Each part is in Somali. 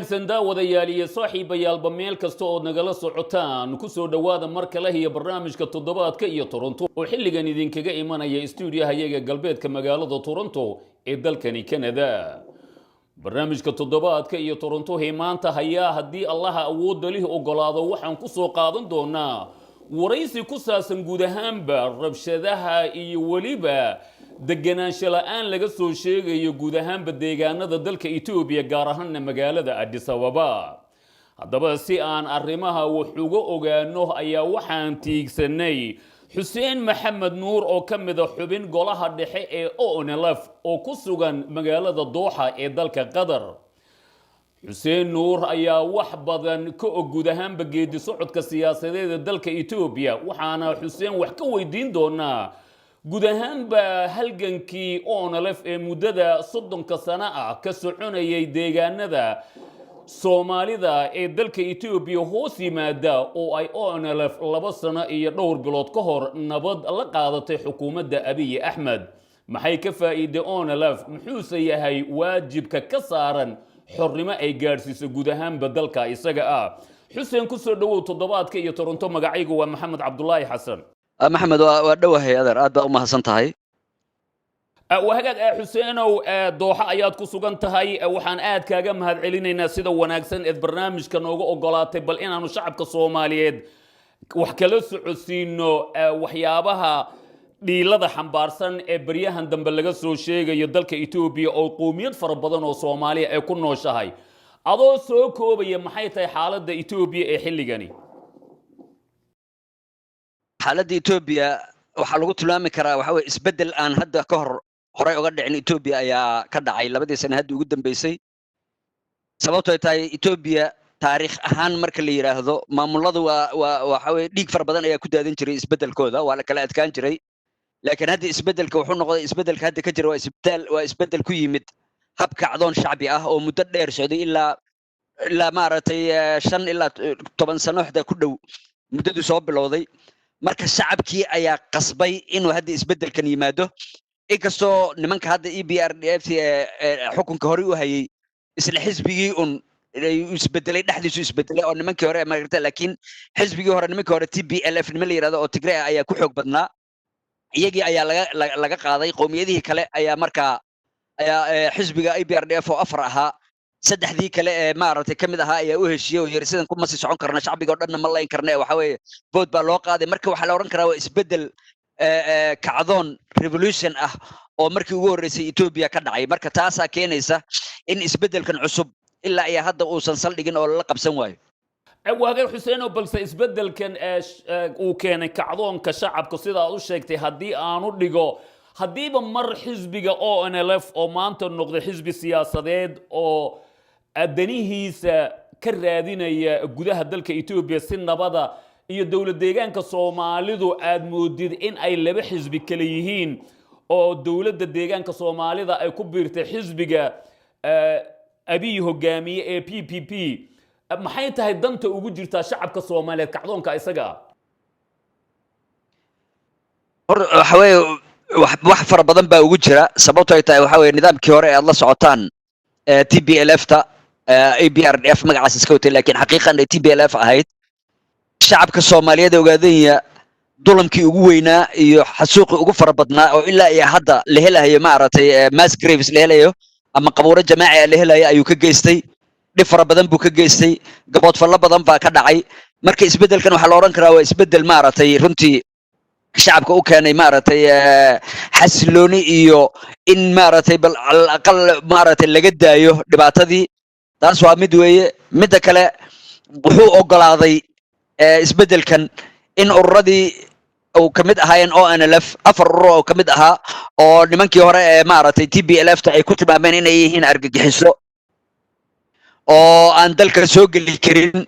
Wanaagsan daawadayaal iyo saaxiibayaalba, meel kasta ood nagala socotaan, kusoo dhowaada mar kale iyo barnaamijka Toddobaadka iyo Toronto oo xilligan idinkaga imanaya stuudiyahayaga galbeedka magaalada Toronto ee dalkani Canada. Barnaamijka Toddobaadka iyo Toronto ee maanta hayaa, haddii Allaha awoodda lih ogolaado, waxaan kusoo qaadan doonaa waraysi ku saabsan guud ahaanba rabshadaha iyo weliba deganaansho la-aan laga soo sheegayo guud ahaanba deegaanada dalka Etoobiya, gaar ahaana magaalada Addis Ababa. Haddaba, si aan arrimaha wax uga ogaano ayaa waxaan tiigsanay Xuseen Maxamed Nuur oo ka mida xubin golaha dhexe ee ONLF oo ku sugan magaalada Dooxa ee dalka Qatar. Xuseen Nuur ayaa wax badan ka og guud ahaanba geedi socodka siyaasadeed ee dalka Etoobiya, waxaana Xuseen wax ka weydiin doonaa guud ahaanba halgankii ONLF ee muddada 30-ka sano ah ka soconayay deegaanada Soomaalida ee dalka Etoobiya hoos yimaada, oo ay ONLF 2 sano iyo dhowr bilood ka hor nabad la qaadatay xukuumadda Abiy Axmed. Maxay ka faa'iiday ONLF? Muxuuse yahay waajibka ka saaran xornimo ay gaadhsiiso guud ahaanba dalka isaga ah? Xuseen, kusoo dhowow Toddobaadka iyo Toronto. Magacaygu waa Maxamed Cabdulaahi Xasan. Maxamed, waa dhowahay adeer, aad baa u mahadsan tahay. Waa hagaag, Xuseenow, Dooxa ayaad ku sugan tahay. Waxaan aad kaaga mahad celinaynaa sida wanaagsan eed barnaamijka nooga ogolaatay bal inaanu shacabka Soomaaliyeed wax kala socodsiino waxyaabaha dhiilada xambaarsan ee baryahan dambe laga soo sheegayo dalka Etoobiya oo qowmiyad fara badan oo Soomaaliya ay ku nooshahay. Adoo soo koobaya, maxay tahay xaaladda Etoobiya ee xilligani? Xaaladda Etoobiya waxaa lagu tilmaami karaa waxa weye isbeddel aan hadda ka hor horey uga dhicin Etoobiya ayaa ka dhacay 2dii sane hadda ugu dambeysay. Sababto ay tahay, Etoobiya taariikh ahaan marka la yidhaahdo, maamuladu waa waxa weye dhiig fara badan ayaa ku daadan jiray isbeddelkooda, waa la kala adkaan jiray. Laakiin hadda isbeddelka wuxuu noqday, isbeddelka hadda ka jira waa isbeddel ku yimid hab kacdoon shacbi ah oo muddo dheer socday, ilaa maaragtay 5 ilaa 10 sano xitaa ku dhow muddadii soo bilowday. Marka shacabkii ayaa qasbay inuu hadda isbeddelkan yimaado, inkastoo nimanka hadda EPRDF ee xukunka horey u hayay isla xisbigii un isbedelay, dhexdiisu isbedelay oo nimankii hore magarta, laakiin xisbigii hore, nimankii hore TPLF niman la yidhahdo oo Tigray ah ayaa ku xoog badnaa. Iyagii ayaa laga qaaday. Qowmiyadihii kale ayaa markaa ayaa xisbiga EPRDF oo afar ahaa, saddexdii kale ee maaragtay ka mid ahaa ayaa u heshiiyey oo yiri sidan kuma sii socon karna, shacbiga oo dhanna ma layn karna. Waxa weeye vote baa loo qaaday. Marka waxaa la odhan karaa waa isbeddel kacdoon revolution ah oo markii ugu horreysay Etoobiya ka dhacay. Marka taasaa keenaysa in isbeddelkan cusub ilaa iyo hadda uusan saldhigin oo lala qabsan waayo. Waagaag, Xuseeno, balse isbeddelkan uu keenay kacdoonka shacabka, sida aad u sheegtay, haddii aanu dhigo, haddiiba mar xisbiga ONLF oo maanta noqday xisbi siyaasadeed oo danihiisa ka raadinaya gudaha dalka Etoobiya si nabada, iyo dowlad deegaanka Soomaalidu aad moodid in ay laba xisbi kale yihiin, oo dowladda deegaanka Soomaalida ay ku biirtay xisbiga Abiy hogaamiye ee PPP, maxay tahay danta ugu jirtaa shacabka Soomaaliyeed kacdoonka isaga ah? Waxa weeye wax fara badan baa ugu jira. Sababto ay tahay, waxa weye nidaamkii hore ee aad la socotaan TPLF ta ABRDF magacaas iska watay, laakiin xaqiiqan ay TPLF ahayd, shacabka Soomaaliyeed ee ogaadanya dulamkii ugu weynaa iyo xasuuqii ugu fara badnaa oo ilaa iyo hadda la helayo, maaragtay, mass graves la helayo ama qabuuro jamaaci ah la helayo ayuu ka geystay. Dhib fara badan buu ka geystay, gaboodfallo badan baa ka dhacay. Marka isbeddelkan waxaa la odhan karaa waa isbeddel maaragtay runtii shacabka u keenay maaragtay xasilooni iyo in maaragtay bal al aqal maaragtay laga daayo dhibaatadii. Taas waa mid weeye. Midda kale, wuxuu oggolaaday isbeddelkan in ururadii uu ka mid ahaayeen ONLF, afar urur oo ka mid ahaa oo nimankii hore ee maaragtay TPLF ta ay ku tilmaameen inay yihiin argagixiso oo aan dalka soo geli karin,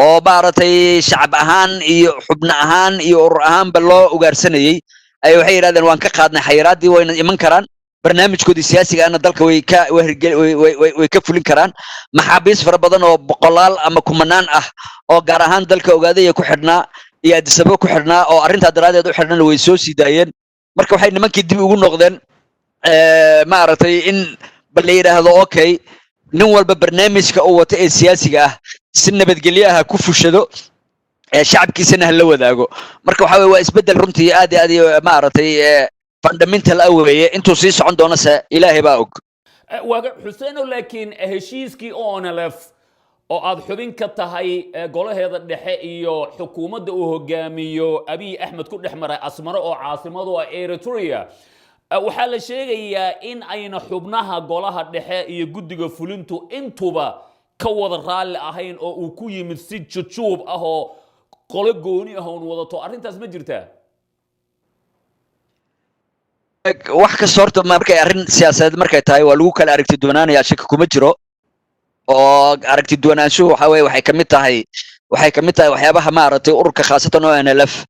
oo maaragtay shacab ahaan iyo xubno ahaan iyo urur ahaanba loo ugaarsanayey, ay waxay yidhahdeen waan ka qaadnay xayiraaddii, wayna iman karaan, barnaamijkoodii siyaasiga ahna dalka way ka fulin karaan. Maxaabiis fara badan oo boqolaal ama kumanaan ah oo gaar ahaan dalka Ogaadaya ku xidhnaa iyo Addis Ababa ku xidhnaa oo arrintaa daraaddeed u xidhnana way soo sii daayeen. Marka waxay nimankii dib ugu noqdeen maaragtay in bal la yidhaahdo okay, Nin walba barnaamijka uu wato ee siyaasiga ah si nabadgelyo ah ha ku fushado, ee shacabkiisana ha la wadaago. Marka waxa weye waa isbeddel runtii aad iyo aad iyo maaragtay fundamental ah weeye. Intuu sii socon doono se Ilaahay baa og. Waaga Xuseeno, laakiin heshiiskii ONLF oo aad xubin ka tahay, golaheeda dhexe iyo xukuumadda uu hogaamiyo Abiy Axmed ku dhex maray Asmaro oo caasimadu ah Eritrea, waxaa la sheegayaa in ayna xubnaha golaha dhexe iyo guddiga fulintu intuba ka wada raalli ahayn oo uu ku yimid si jujuub ah oo qolo gooni ah oon wadato. Arrintaas ma jirtaa? Wax kasta horta markay arrin siyaasadeed markay tahay, waa lagu kala aragti duwanaanaya, shaki kuma jiro. Oo aragti duwanaanshuhu waxa weye waxay kamid tahay waxyaabaha maaragtay ururka, khaasatan ONLF,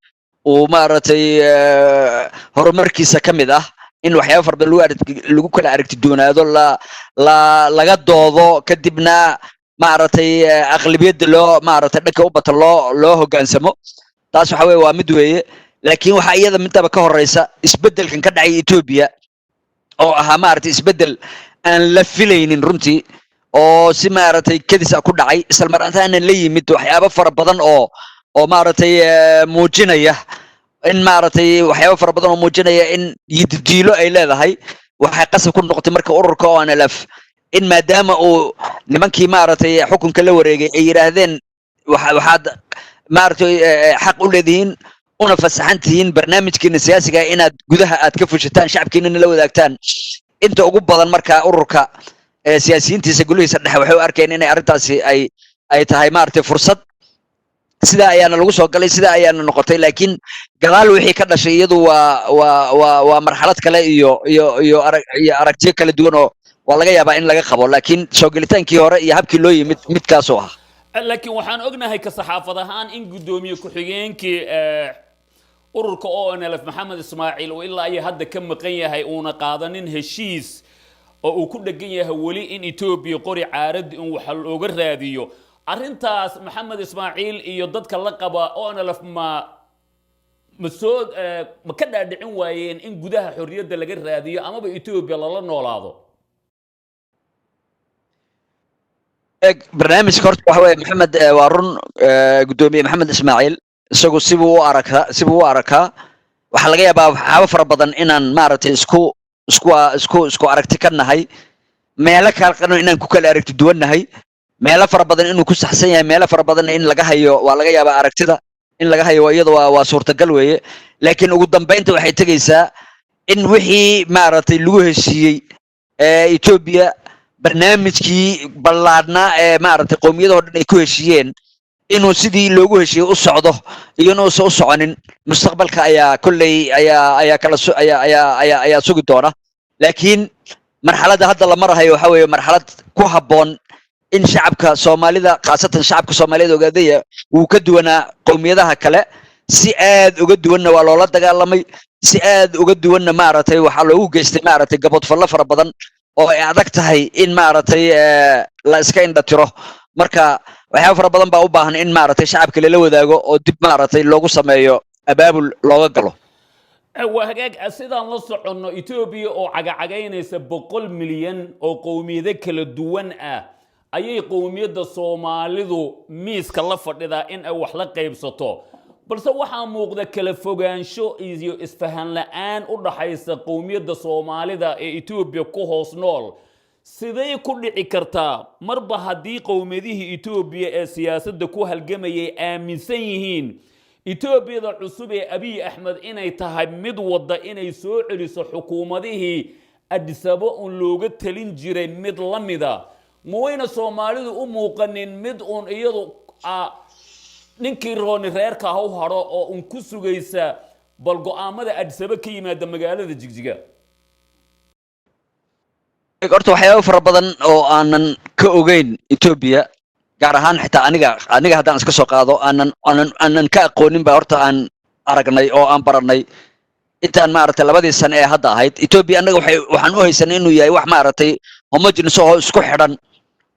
uu maaragtay horumarkiisa ka mid ah in waxyaaba fara badan lagu kala aragti duwanaado, la laga doodo, kadibna maaragtay aqlabiyadda loo maaragtay dhanka u bata loo hoggaansamo. Taas waxa weye waa mid weeye. Laakiin waxaa iyada midaba ka horeysa isbeddelkan ka dhacay Etoobiya oo ahaa maaragtay isbeddel aan la filaynin runtii, oo si maaragtay kedis ah ku dhacay, isla mar ahaantaana la yimid waxyaabo fara badan oo maaragtay muujinaya in maaragtay waxyaabo fara badan oo muujinaya in yididiilo ay leedahay. Waxay qasab ku noqotay marka ururka ONLF in maadaama uu nimankii maaragtay xukunka la wareegay ay yidhaahdeen, waxaad maaragtay xaq u leedihiin una fasaxan tihiin barnaamijkiina siyaasiga inaad gudaha aad ka fushataan, shacabkiinana la wadaagtaan. Inta ugu badan marka ururka siyaasiyiintiisa golihiisa dhexe waxay u arkeen inay arrintaasi ay tahay maaragtay fursad. Sidaa ayaana lagu soo galay, sidaa ayaana noqotay. Laakiin gadaal wixii ka dhashay iyadu waa marxalad kale iyo aragtiyo kala duwan oo waa laga yaabaa in laga qabo. Laakiin soo gelitaankii hore iyo habkii loo yimid midkaasuu ahaa. Laakiin waxaan ognahay ka saxaafad ahaan in guddoomiye ku-xigeenkii ururka ONLF, Maxamed Ismaaciil, uu ilaa iyo hadda ka maqan yahay, uuna qaadanin heshiis oo uu ku dhegan yahay weli in Etoobiya qori caaradi in wax looga raadiyo. Arrintaas Maxamed Ismaaciil iyo dadka la qaba ONLF ma soo ma ka dhaadhicin waayeen in gudaha xorriyadda laga raadiyo amaba Etoobiya lala noolaado? Eeg, barnaamijka horta waxa weeye, Maxamed, waa run, guddoomiye Maxamed Ismaaciil isagu sibuu u arakaa. Waxaa laga yaabaa waxyaabo fara badan inaan maaragtay isku aragti ka nahay, meelo kalena inaan ku kala aragti duwan nahay. Meelo fara badan inuu ku saxsan yahay, meelo fara badan in laga hayo waa laga yaabaa. Aragtida in laga hayo iyada waa suurtagal weeye. Laakiin ugu dambeynta waxay tegaysaa in wixii maaragtay lagu heshiiyey ee Etoobiya, barnaamijkii ballaadhnaa ee maaragtay qowmiyadoo dhan ay ku heshiiyeen, inuu sidii loogu heshiiyey u socdo iyo inuusan u soconin, mustaqbalka ayaa kolley ayaa kala ayaa sugi doona. Laakiin marxaladda hadda la marahayo waxa weeye marxalad ku habboon in shacabka Soomaalida, khaasatan shacabka Soomaaliyeed ogaadaya, wuu ka duwanaa qowmiyadaha kale. Si aad uga duwanna waa loola dagaalamay, si aad uga duwanna maaragtay waxaa loogu geystay maaragtay gaboodfallo fara badan oo ay adag tahay in maaragtay la iska indha tiro. Marka waxyaaba fara badan baa u baahan in maaragtay shacabka lala wadaago oo dib maaragtay loogu sameeyo abaabul looga galo. Waa hagaag. Sidaan la soconno, Etoobiya oo cagacagaynaysa 100 milyan oo qowmiyado kala duwan ah ayay qowmiyadda Soomaalidu miiska la fadhidaa in ay wax la qaybsato, balse waxaa muuqda kala fogaansho iyo isfahan la'aan u dhaxaysa qowmiyadda Soomaalida ee Etoobiya ku hoos nool. Siday ku dhici kartaa marba haddii qowmiyadihii Etoobiya ee siyaasadda ku halgamayay aaminsan yihiin Etoobiyada cusub ee Abiy Axmed inay tahay mid wadda inay soo celiso xukuumadihii Adisabo un looga talin jiray mid la mida? Ma wayna Soomaalidu u muuqanin mid uun iyadu ninkii rooni reerka ha u hadho oo un ku sugaysa bal go'aamada Adisabo ka yimaada magaalada Jigjiga? Horta waxyaaba fara badan oo aanan ka ogeyn Etoobiya, gaar ahaan xitaa aniga haddaan iska soo qaado, aanan ka aqoonin ba horta aan aragnay oo aan baranay intaan maaragtay 2dii sane ee hadda ahayd. Etoobiya annaga waxaan u haysanay inuu yahay wax maaragtay homogeneous oo isku xidhan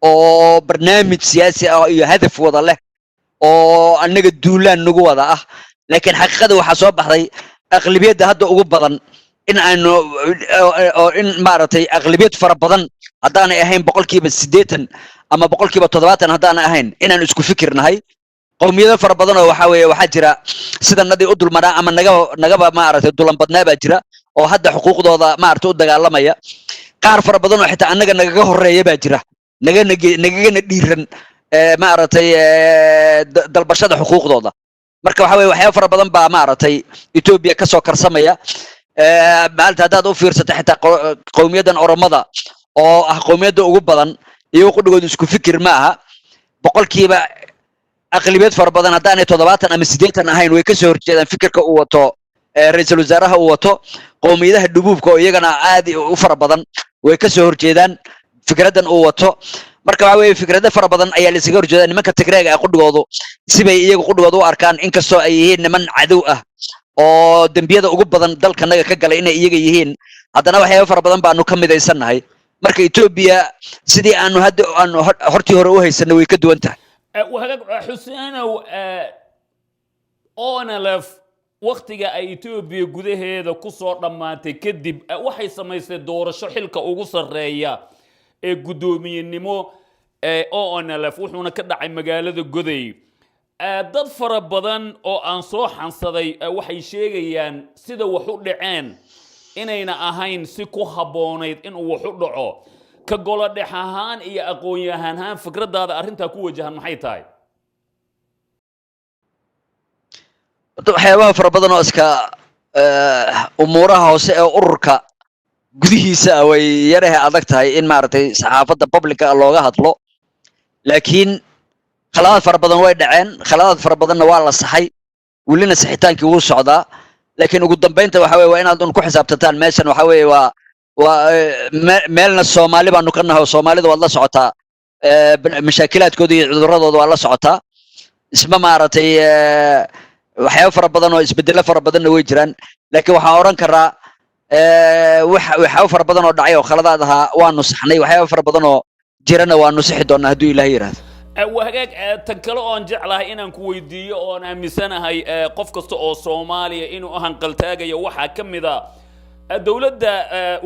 oo barnaamij siyaasi ah iyo hadaf wada leh oo annaga duulaan nagu wada ah. Laakiin xaqiiqada waxaa soo baxday aqlabiyadda hadda ugu badan in aanu oo in maaragtay aqlabiyad fara badan. Haddaanay ahayn 80% ama 70%, haddaanay ahayn inaan isku fikir nahay. Qowmiyado fara badan oo waxa weeye waxaa jira sidanadii u dulmanaa ama nagaba maaragtay dulan badnaa baa jira oo hadda xuquuqdooda maaragtay u dagaalamaya. Qaar fara badan oo xitaa annaga nagaga horeeya baa jira, nagagana dhiiran maaragtay dalbashada xuquuqdooda. Marka waxa weye waxyaaba fara badan baa maaragtay Etoobiya kasoo karsamaya. Maalinta haddaad u fiirsato xitaa qowmiyaddan Oromada oo ah qowmiyadda ugu badan, iyago qudhigooda isku fikir ma aha. Boqolkiiba aqlibiyad fara badan, haddaanay 70 ama 80 ahayn, way kasoo horjeedaan fikirka uu wato ra-iisul wasaaraha uu wato. Qowmiyadaha Dhubuubka oo iyagana aad u fara badan way kasoo horjeedaan fikraddan uu wato. Marka waxa weeye fikrado fara badan ayaa la isaga horjeedaa. Nimanka Tigreega ah qudhigoodu sibay iyagu qudhigooda u arkaan, inkastoo ay yihiin niman cadow ah oo dembiyada ugu badan dalkanaga ka galay inay iyaga yihiin, haddana waxyaaba fara badan baanu ka midaysannahay. Marka Etoobiya sidii aanu hadda aanu hortii hore u haysanay way ka duwan tahay. Wahagaag, Xuseenow, ONLF waktiga ay Etoobiya gudaheeda ku soo dhammaatay kadib waxay samaysay doorasho xilka ugu sarreeya ee guddoomiyenimo ee ONLF, wuxuuna ka dhacay magaalada Goday. Dad fara badan oo aan soo xansaday waxay sheegayaan sida wax u dhaceen inayna ahayn si ku habboonayd inuu wax u dhaco. Ka golo dhex ahaan iyo aqoon-yahan ahaan, fikradaada arrintaa ku wajahan maxay tahay? Horta waxyaabaha fara badan oo iska umuuraha hoose ee ururka gudihiisa ah way yaraha adag tahay in maaragtay saxaafadda publica looga hadlo, laakiin khaladaad fara badan way dhaceen, khaladaad fara badanna waa la saxay, welina sixitaankii wuu socdaa. Laakiin ugu dambeynta waxa weye waa inaad un ku xisaabtataan meeshan waxa weeye waa meelna Soomaali baanu ka nahay oo Soomaalida waad la socotaa, mashaakilaadkooda iyo cuduradooda waa la socotaa. Isma maaragtay waxyaabo fara badan oo isbedelo fara badanna way jiraan, laakiin waxaan odhan karaa waxyaabo fara badan oo dhacay oo khaladaad ahaa waanu saxnay, waxyaabo fara badan oo jirana waanu sixi doonaa hadduu Ilaahay yidhaahdo. Waa hagaag. Tan kale oon jeclahay inaan ku weydiiyo oon aaminsanahay qof kasta oo Soomaaliya inuu hanqaltaagayo waxaa ka mid a dowladda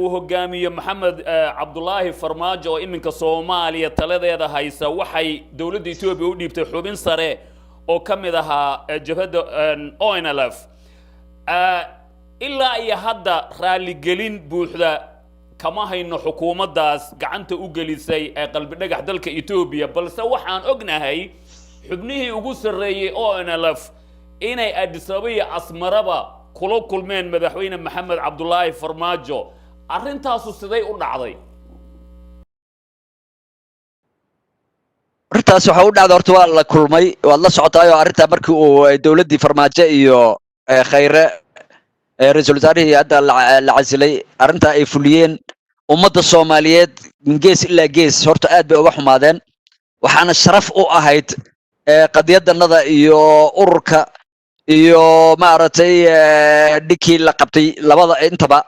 uu hogaamiyo Maxamed Cabdulaahi Farmaajo oo iminka Soomaaliya taladeeda haysa waxay dowladda Etoobiya u dhiibtay xubin sare oo ka mid ahaa jabhadda ONLF. Ilaa iyo hadda raaligelin buuxda kama hayno xukuumaddaas gacanta u gelisay ee Qalbi Dhagax dalka Etoobiya, balse waxaan ognahay xubnihii ugu sarreeyey ONLF inay Addis Ababa iyo Asmaraba kula kulmeen Madaxweyne Maxamed Cabdulaahi Farmaajo. Arrintaasu siday u dhacday? Arrintaas waxa u dhacday, horta waa la kulmay, waad la socotaayoo arrintaa markii uu dowladdii Farmaajo iyo Khayre, ra-iisul wasaarihii hadda la casilay, arrintaa ay fuliyeen, ummadda Soomaaliyeed gees ilaa gees horta aad bay uga xumaadeen. Waxaana sharaf u ahayd qadiyaddanada iyo ururka iyo maaragtay dhinkii la qabtay labada intaba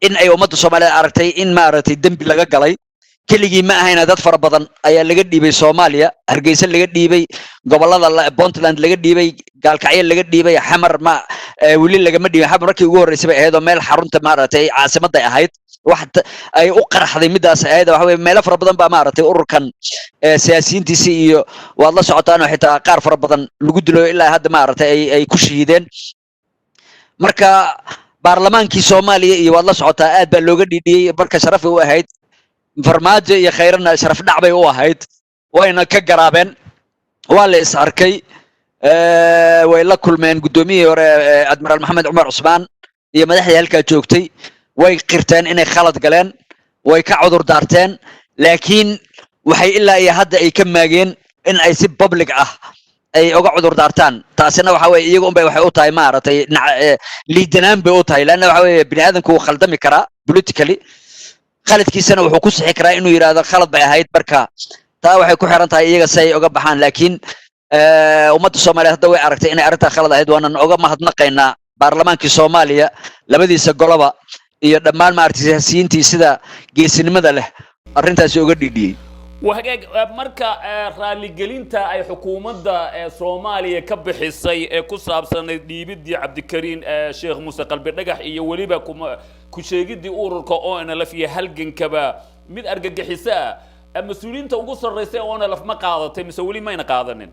in ay ummadda Soomaaliyeed aragtay in maaragtay dembi laga galay. Keligii ma ahayna, dad fara badan ayaa laga dhiibay Soomaaliya, Hargeysa laga dhiibay, gobolada Puntland laga dhiibay, Gaalkacyo laga dhiibay, Xamar ma weli lagama dhiibin. Xamar markii ugu horreysay bay ahayd oo meel xarunta maaragtay caasimadday ahayd wax ay u qaraxday midaas ahayd. Waxa weye meelo fara badan baa maaragtay ururkan siyaasiyiintiisi iyo waad la socotaan oo xitaa qaar fara badan lagu dilo, ilaa hadda maaragtay ay ku shahiideen. Marka baarlamaankii Soomaaliya iyo waad la socotaa, aad baa looga dhiidhiyey. Marka sharafay u ahayd Farmaajo iyo Khayrana, sharaf dhac bay u ahayd, wayna ka garaabeen. Waa la is arkay, way la kulmeen guddoomiyihii hore Admiraal Maxamed Cumar Cusmaan iyo madaxdii halkaa joogtay. Way qirteen inay khalad galeen, way ka cudur daarteen, laakiin waxay ilaa iyo hadda ay ka maageen in ay si public ah ay uga cudur daartaan. Taasina waxa weye iyaga unbay waxay u tahay maaragtay liidanaan bay u tahay, leanna waxa weeye bini aadamku wuu khaldami karaa politically, khaladkiisana wuxuu ku sixi karaa inuu yidhaahdo khalad bay ahayd. Marka taa waxay ku xiran tahay iyaga si ay uga baxaan, laakiin ummadda Soomaaliyeed hadda way aragtay inay arrintaa khalad ahayd, waanan uga mahadnaqaynaa baarlamaankii Soomaaliya labadiisa goloba iyo dhammaan maaragtay siyaasiyiintii sida geesinimada leh arrintaasi uga dhiidhiyey. Wahagaag. Marka raaligelinta ay xukuumadda Soomaaliya ka bixisay ee ku saabsanayd dhiibidii Cabdikariin Sheekh Muuse Qalbi Dhagax iyo weliba kuma ku sheegiddii ururka ONLF iyo halgankaba Mid argagixiso ah. Mas-uuliyiinta ugu sarraysa ee ONLF ma qaadatay mise weli mayna qaadanin?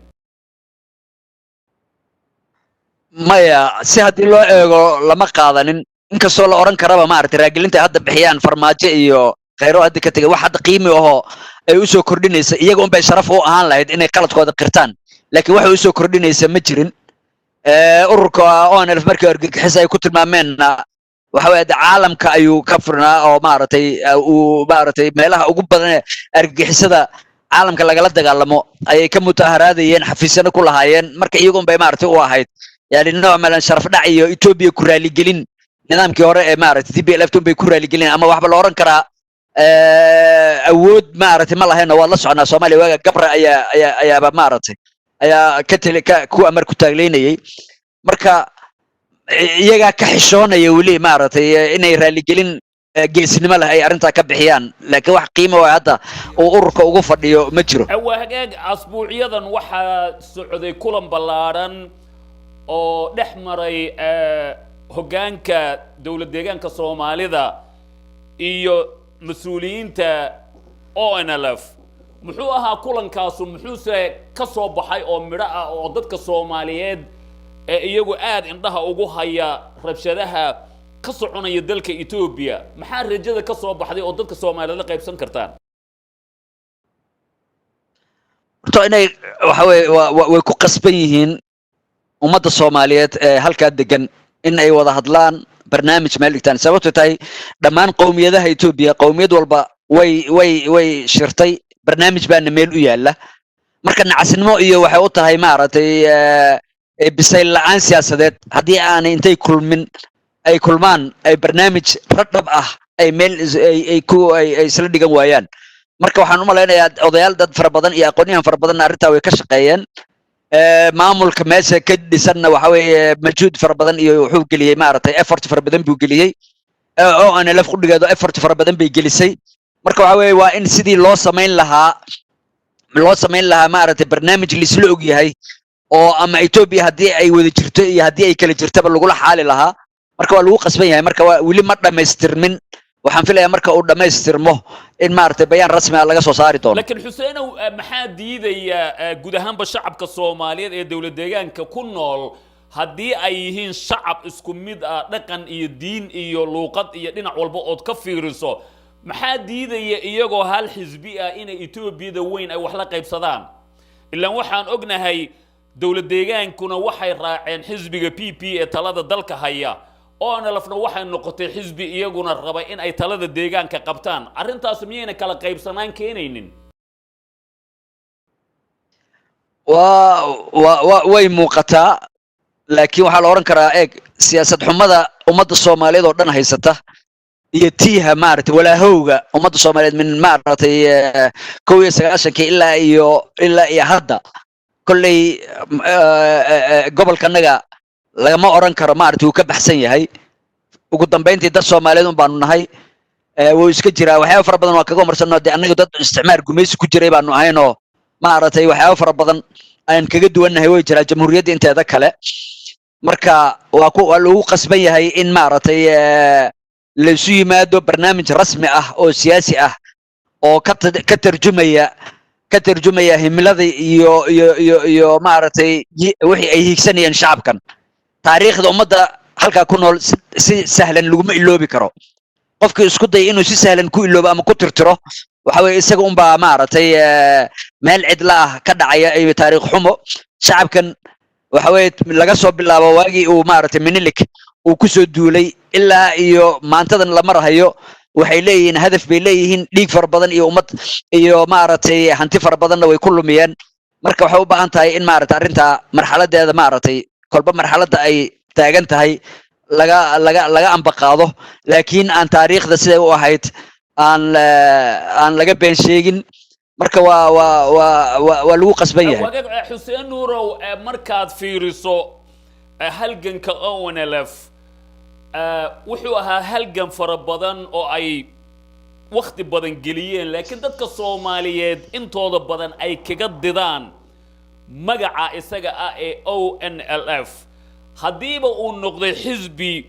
Maya, si haddii loo eego lama qaadanin, inkastoo la oran karaba maaragtay raagelinta ay hadda bixiyaan Farmaajo iyo Khayro hadda ka tegay, wax hadda qiimi ahoo ay usoo kordhinaysa, iyaga unbay sharaf u ahaan lahayd inay qaladkooda qirtaan, laakiin waxay usoo kordhinaysa ma jirin. Ururka ONLF markii argagixis ay ku tilmaameenna, waxa weeye de caalamka ayuu ka furnaa oo maaragtay uu maaragtay meelaha ugu badan ee argagixisada caalamka lagala dagaalamo ayay ka mutaharaadayeen, xafiisyana ku lahaayeen. Marka iyaga unbay maaragtay u ahayd yani nooc malan sharaf dhac iyo Etoobiya ku raaligelin, nidaamkii hore ee maaragtay TPLF unbay ku raaligelin, ama waxba la oran karaa awood maaragtay ma lahayno. Waad la soconaa, Soomaaliya waaga Gabra ayaa ayaaba maaragtay ayaa ka teli ka ku amar ku taagleynayay. Marka iyagaa ka xishoonaya weli maaragtay inay raaligelin geesinimo leh ay arrintaa ka bixiyaan, laakiin wax qiimo oo hadda uu ururka ugu fadhiyo ma jiro. Waa hagaag. Asbuucyadan waxaa socday kulan ballaadhan oo dhex maray hoggaanka dowlad deegaanka Soomaalida iyo mas-uuliyiinta ONLF. Muxuu ahaa kulankaasu? Muxuuse ka soo baxay oo midho ah oo dadka Soomaaliyeed ee iyagu aada indhaha ugu haya rabshadaha ka soconaya dalka Etoobiya, maxaa rajada ka soo baxday oo dadka Soomaaliyeed la qaybsan kartaan? Horta inay waxa weye way ku qasban yihiin ummadda Soomaaliyeed ee halkaa degan in ay wada hadlaan, barnaamij meel dhigtaan, sababto tahay dhammaan qowmiyadaha Etoobiya, qowmiyad walba way shirtay, barnaamij baana meel u yaalla. Marka nacasnimo iyo waxay u tahay maaragtay bisayl la'aan siyaasadeed haddii aanay intay kulmin, ay kulmaan, ay barnaamij radhab ah ay meel ay ku ay isla dhigan waayaan. Marka waxaan u malaynayaa odayaal, dad fara badan iyo aqoonyahan fara badanna arrintaa way ka shaqeeyeen. Maamulka meesha ka dhisanna waxa weeye majhuud fara badan iyo wuxuu geliyey maaragtay effort fara badan buu geliyey. ONLF qudhigeedu effort fara badan bay gelisay. Marka waxa weeye waa in sidii loo samayn lahaa maaragtay barnaamij laisla og yahay oo ama Etoobiya haddii ay wada jirto iyo haddii ay kala jirtaba lagula xaali lahaa. Marka waa lagu qasban yahay. Marka waa weli ma dhammaystirmin. Waxaan filayaa marka uu dhammaystirmo in maaragtay bayaan rasmi ah laga soo saari doono. Laakiin Xuseenow, maxaa diidaya guud ahaanba shacabka Soomaaliyeed ee dowlad deegaanka ku nool, haddii ay yihiin shacab isku mid ah, dhaqan iyo diin iyo luuqad iyo dhinac walba ood ka fiiriso, maxaa diidaya iyagoo hal xisbi ah inay Etoobiyada weyn ay wax la qaybsadaan? Ilaan waxaan ognahay dowlad deegaankuna waxay raaceen xisbiga PP ee talada dalka haya, ONLFna waxay noqotay xisbi iyaguna raba in ay talada deegaanka qabtaan. Arrintaas miyayna kala qaybsanaan keenaynin? Waa way muuqataa, laakiin waxaa la odhan karaa, eeg, siyaasad xumada ummadda Soomaaliyeed oo dhan haysata iyo tiiha maaragtay walaahowga ummadda Soomaaliyeed min maaragtay 91-kii ilaa iyo hadda, kolley gobolkanaga lagama odhan karo maaragtay wuu ka baxsan yahay. Ugu dambayntii dad Soomaaliyeed un baanu nahay. Wuu iska jiraa waxyaaba fara badan waa kaga homarsanoo dee annaga dad isticmaar gumaysi ku jiray baanu ahaynoo maaragtay waxyaaba fara badan aan kaga duwannahay way jiraa jamhuuriyadda inteeda kale. Marka waa lagu qasban yahay in maaragtay laysu yimaado, barnaamij rasmi ah oo siyaasi ah oo ka tarjumaya himilada iyo maaragtay wixii ay hiigsanayeen shacabkan. Taariikhda ummadda halkaa ku nool si sahlan laguma iloobi karo. Qofkii isku daya inuu si sahlan ku iloobo ama ku tirtiro, waxa weeye isaga unbaa maaragtay meel cidla ah ka dhacaya iyo taariikh xumo. Shacabkan waxa weeye laga soo bilaabo waagii uu maaragtay Minilik uu kusoo duulay ilaa iyo maantadan la marahayo, waxay leeyihiin hadaf bay leeyihiin. Dhiig fara badan iyo ummad iyo maaragtay hanti fara badanna way ku lumiyeen. Marka waxay u baahan tahay in maaragtay arrintaa marxaladeeda maaragtay kolba marxaladda ay taagan tahay laga ambaqaado, laakiin aan taariikhda siday u ahayd aan laga been sheegin. Marka waa lagu qasban yahay. Wagaag, Xuseen Nuurow, markaad fiiriso halganka ONLF, wuxuu ahaa halgan fara badan oo ay wakhti badan geliyeen, laakiin dadka Soomaaliyeed intooda badan ay kaga didaan magaca isaga ah ee ONLF. Haddiiba uu noqday xisbi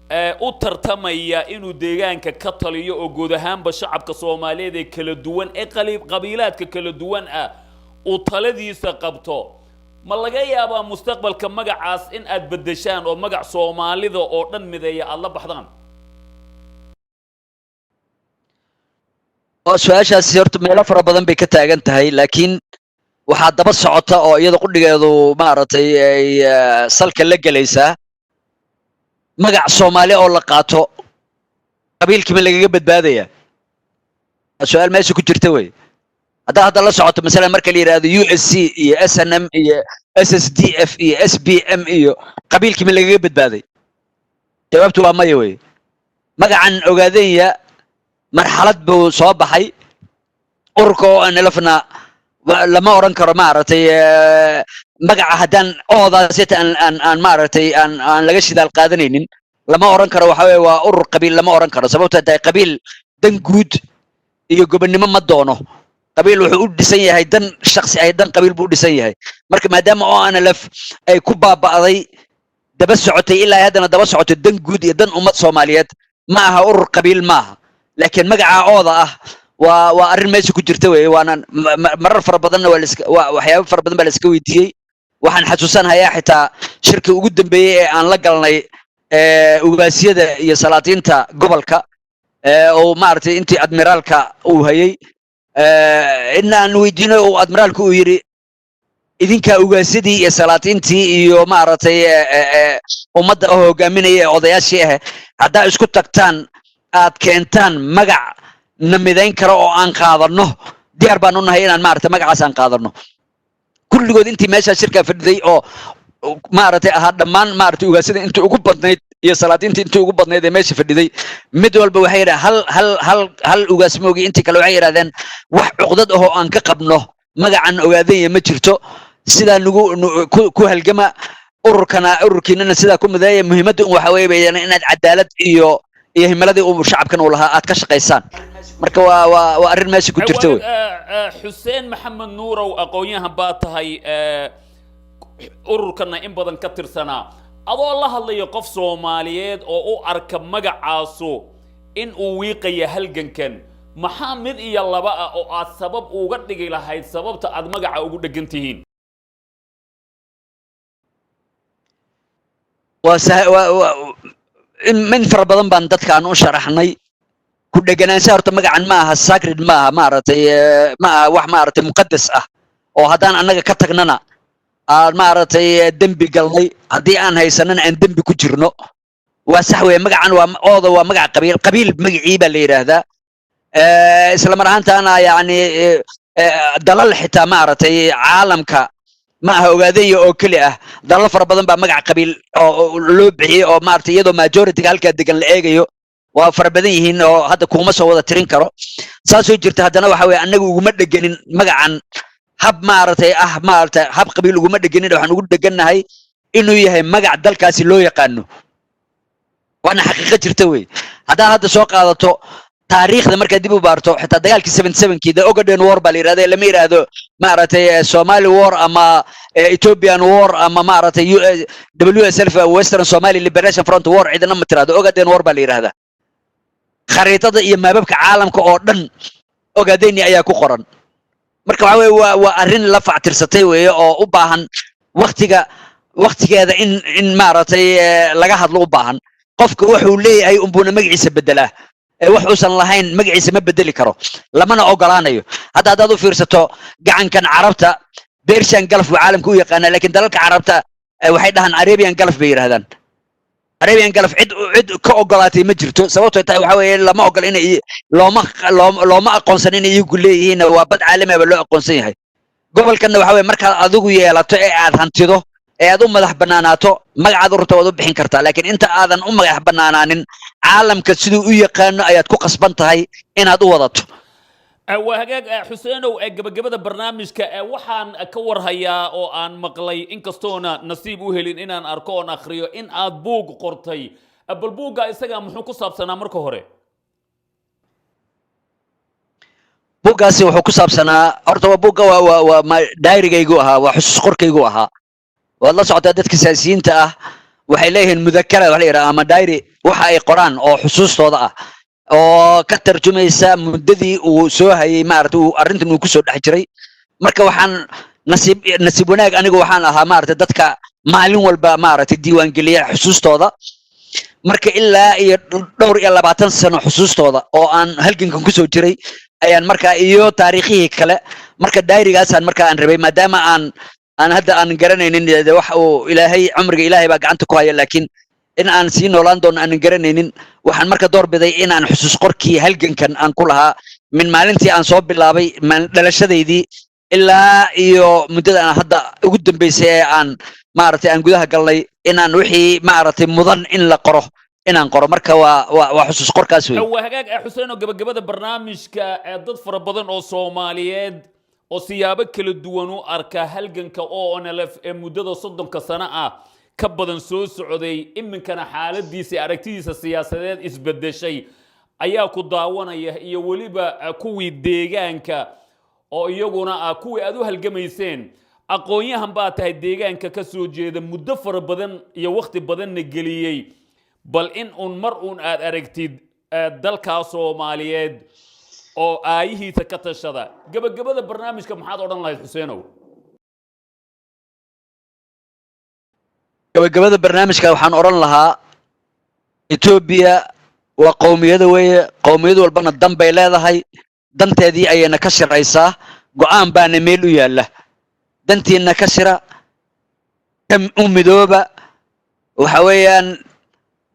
U tartamaya inuu deegaanka ka taliyo oo guud ahaanba shacabka Soomaaliyeed ee kala duwan ee qabiilaadka kala duwan ah uu taladiisa qabto, ma laga yaabaa mustaqbalka magacaas in aad beddeshaan oo magac Soomaalida oo dhan mideeya aada la baxdaan? Oo su-aashaasi horta meelo fara badan bay ka taagan tahay, laakiin waxaa daba socota oo iyada qudhigeedu maaragtay ay salka la gelaysaa magac Soomaali oo la qaato, qabiilkiima lagaga badbaadaya? Waa su-aal meesha ku jirta wey. Haddaa hadda la socoto, masalan marka la yidhaahdo USC iyo SNM iyo SSDF iyo SBM iyo qabiilkiima lagaga badbaaday? Jawaabtu waa maya wey. Magacan Ogaadenya marxalad buu soo baxay. Ururka ONLF-na lama oran karo maaragtay magaca haddaan oodaasita aan maaragtay aan laga shidaal qaadanaynin lama oran karo waxa weeye waa urur qabiil, lama oran karo. Sababto tahay, qabiil dan guud iyo gobonnimo ma doono. Qabiil wuxuu u dhisan yahay dan shaksi ay dan qabiil buu u dhisan yahay. Marka maadaama ONLF ay ku baaba'day, daba socotay, ilaa ay haddana daba socotay dan guud iyo dan ummad Soomaaliyeed, ma aha urur qabiil maaha. Laakiin magaca ooda ah waa arrin meesha ku jirta weeye. Waana marar fara badanna waa laiska waa waxyaabo fara badan baa la iska weydiiyey. Waxaan xasuusanayaa xitaa shirkii ugu dambeeyey ee aan la galnay ugaasyada iyo salaatiinta gobolka oo maaragtay intii admiraalka uu hayay in aan weydiino uu admiraalku uu yidhi: "Idinkaa ugaasyadii iyo salaatiintii iyo maaragtay ummadda oo hogaaminaya ee odayaashii ah, haddaa isku tagtaan, aad keentaan magac na midayn karo oo aan qaadano, diyaar baan u nahay inaan maaragtay magacaas aan qaadano." Kulligood intii meeshaa shirkaa fadhiday oo maaragtay ahaa dhammaan maaragtay ugaasyada intii ugu badnayd iyo salaatiintii intii ugu badnayd ee meesha fadhiday, mid walba waxay yidhahdeen, hal ugaas moogi, intii kale waxay yidhahdeen: "Wax cuqdad ahoo aan ka qabno magacan Ogaadanya ma jirto. Sidaa nagu ku halgama, ururkana ururkiinana sidaa ku mideeya. Muhiimadda un waxa weeye bay yidhahdeen inaad cadaalad iyo himiladii uu shacabkan uu lahaa aad ka shaqaysaan." Marka waa arrin meesha ku jirta wey. Xuseen Maxamed Nuurow, aqoon-yahan baa tahay, ururkana in badan ka tirsanaa. Adoo la hadlaya qof Soomaaliyeed oo u arka magacaasu in uu wiiqaya halgankan, maxaa mid iyo laba ah oo aad sabab uga dhigi lahayd sababta aad magaca ugu dhegan tihiin? Waa in fara badan baan dadka aan u sharaxnay. Ku dheganaanshaha horta magacan ma aha sacred, ma aha maaragtay ma aha wax maaragtay muqadas ah oo haddaan annaga ka tagnana aan maaragtay dembi galnay, haddii aan haysanana aan dembi ku jirno. Waa sax weeye, magacan waa ooda, waa magac qabiil, qabiil magacii baa la yidhaahdaa. Isla mar ahaantaana yacni dalal xitaa maaragtay caalamka ma aha Ogaadenya oo keli ah, dalal fara badan baa magac qabiil oo loo bixiyey oo maaragtay iyadoo majority-ga halkaa degan la eegayo waa fara badan yihiin oo hadda kuma soo wada tirin karo. Saasoo jirta haddana waxa weeye annaga uguma dheganin magacan hab maaragtay ah maaragtay hab qabiil uguma dheganin. Waxaan ugu dhegannahay inuu yahay magac dalkaasi loo yaqaano, waana xaqiiqo jirta wey. Haddaad hadda soo qaadato taariikhda, markaad dib u baarto, xitaa dagaalkii 77-kii, the Ogaden War baa la yidhahda, lama yidhaahdo maaragtay Somali War ama Ethiopian War ama maaragtay WSLF, Western Somali Liberation Front War, cidina ma tiraahdo. Ogaden War baa la yidhahdaa. Khariidada iyo maababka caalamka oo dhan Ogadeni ayaa ku qoran. Marka waxa weye waa arrin la factirsatay weeye oo u baahan waktiga waktigeeda in maaragtay laga hadlo u baahan. Qofka wuxuu leeyahay unbuuna magaciisa bedelaa ee wax uusan lahayn magaciisa ma bedeli karo, lamana ogolaanayo. Hadda haddaad u fiirsato gacankan Carabta, Persian Gulf buu caalamka u yaqaanaa, laakiin dalalka Carabta waxay dhahaan Arabian Gulf bay yidhahdaan. Arabian Gulf cid ka ogolaatay ma jirto. Sababtoo tahay waxa weeye lama ogola inay looma aqoonsan inay iyagu leeyihiin. Waa bad caalami ah baa loo aqoonsan yahay. Gobolkanna waxa weye markaad adigu yeelato ee aad hantido ee aad u madax bannaanaato, magacaad u rabto waad u bixin kartaa, laakiin inta aadan u madax bannaanaanin, caalamka siduu u yaqaano ayaad ku qasban tahay inaad u wadato. Waa hagaag, Xuseenow. Gabagabada barnaamijka waxaan ka warhayaa oo aan maqlay, inkastoona nasiib u helin inaan arko oon akhriyo, in aad buug qortay. Bal buugga isaga muxuu ku saabsanaa marka hore? Buuggaasi wuxuu ku saabsanaa horta waa buugga waa diarygaygu ahaa, waa xusuus qorkaygu ahaa. Waad la socotaa dadka siyaasiyiinta ah. Waxay leeyihiin mudakara wax la yidhaha ama diary, waxa ay qoraan oo xusuustooda ah oo ka tarjumaysa muddadii uu soo hayay, maaragtay, uu arrintan uu kusoo dhex jiray. Marka waxaan nasiib wanaag anigu waxaan ahaa, maaragtay, dadka maalin walba, maaragtay, diiwaangeliya xusuustooda. Marka ilaa iyo dhowr iyo 20 sano xusuustooda oo aan halgankan kusoo jiray ayaan markaa iyo taariikhihii kale. Marka diarygaasaan markaa aan rabay, maadaama aan hadda aan garanaynin de waxa uu Ilaahay, cumriga Ilaahay baa gacanta ku haya, laakiin in aan sii noolaan doono aanan garanaynin, waxaan marka doorbiday in aan xusuus qorkii halgankan aan ku lahaa min maalintii aan soo bilaabay dhalashadaydii ilaa iyo muddada aan hadda ugu dambeysay ee aan, maaragtay, aan gudaha galnay, inaan wixii, maaragtay, mudan in la qoro inaan qoro. Marka waa xusuus qorkaas wey. Waa hagaag, Xuseen, oo gabagabada barnaamijka, dad fara badan oo Soomaaliyeed oo siyaabo kala duwan u arka halganka ONLF ee muddada 30-ka sano ah ka badan soo socday, iminkana xaaladiisa iyo aragtidiisa siyaasadeed isbedeshay ayaa ku daawanaya, iyo weliba kuwii deegaanka oo iyaguna ah kuwii aad u halgamayseen. Aqoon-yahan baa tahay deegaanka ka soo jeeda, muddo fara badan iyo wakhti badanna geliyey. Bal in uun mar uun aad aragtid dalkaa Soomaaliyeed oo aayihiisa ka tashada, gabagabada barnaamijka maxaad odhan lahayd, Xuseenow? Gabagabada barnaamijka waxaan odhan lahaa, Etoobiya waa qowmiyada weeye. Qowmiyad walbana dan bay leedahay, danteedii ayayna ka shiraysaa, go'aan baana meel u yaalla. Dantiina ka shira, ka u midooba. Waxa weeyaan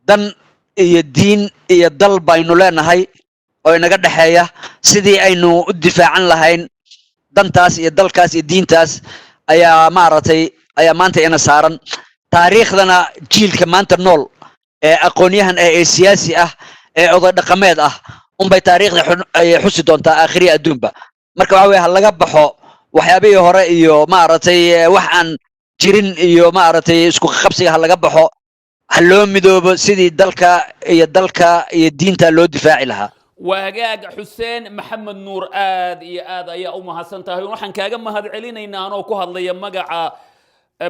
dan iyo diin iyo dal baynu leenahay oo inaga dhexeeya. Sidii aynu u difaacan lahayn dantaas iyo dalkaas iyo diintaas ayaa, maaragtay, ayaa maanta ina saaran. Taariikhdana jiilka maanta nool ee aqoon-yahan ah, ee siyaasi ah, ee oday dhaqameed ah unbay taariikhda ay xusi doontaa aakhiriya adduunba. Marka waxa weye, ha laga baxo waxyaabihii hore iyo, maaragtay, wax aan jirin iyo, maaragtay, isku qabsiga ha laga baxo, ha loo midoobo sidii dalka iyo dalka iyo diinta loo difaaci lahaa. Waa hagaag. Xuseen Maxamed Nuur, aad iyo aad ayaa u mahadsan tahay. Waxaan kaaga mahad celinaynaa, anoo ku hadlaya magaca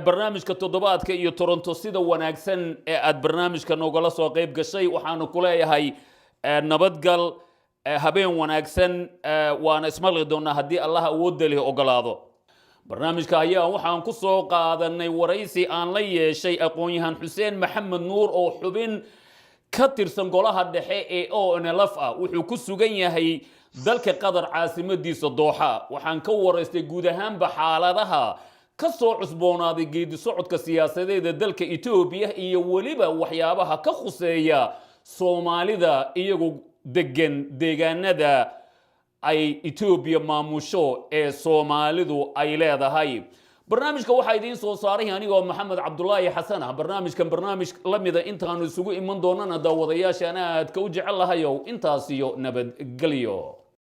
barnaamijka Toddobaadka iyo Toronto, sida wanaagsan ee aad barnaamijka noogala soo qayb gashay. Waxaanu ku leeyahay nabadgal, habeen wanaagsan, waana ismaqli doonaa haddii Allah awoodda leh ogolaado. Barnaamijka ayaa waxaan ku soo qaadanay waraysi aan la yeeshay aqoon-yahan Xuseen Maxamed Nuur oo xubin ka tirsan golaha dhexe ee ONLF ah. Wuxuu ku sugan yahay dalka Qatar, caasimadiisa Dooxa. Waxaan ka waraystay guud ahaanba xaaladaha ka soo cusboonaaday geedi socodka siyaasadeeda dalka Etoobiya iyo weliba waxyaabaha ka khuseeya Soomaalida iyagu degan deegaanada ay Etoobiya maamusho ee Soomaalidu ay leedahay. Barnaamijka waxaa idiin soo saaray anigoo Maxamed Cabdulaahi Xasan ah. Barnaamijkan barnaamij la mida intaanu isugu iman doonana, daawadayaashaan aadka u jecel lahayow, intaas iyo nabadgelyo.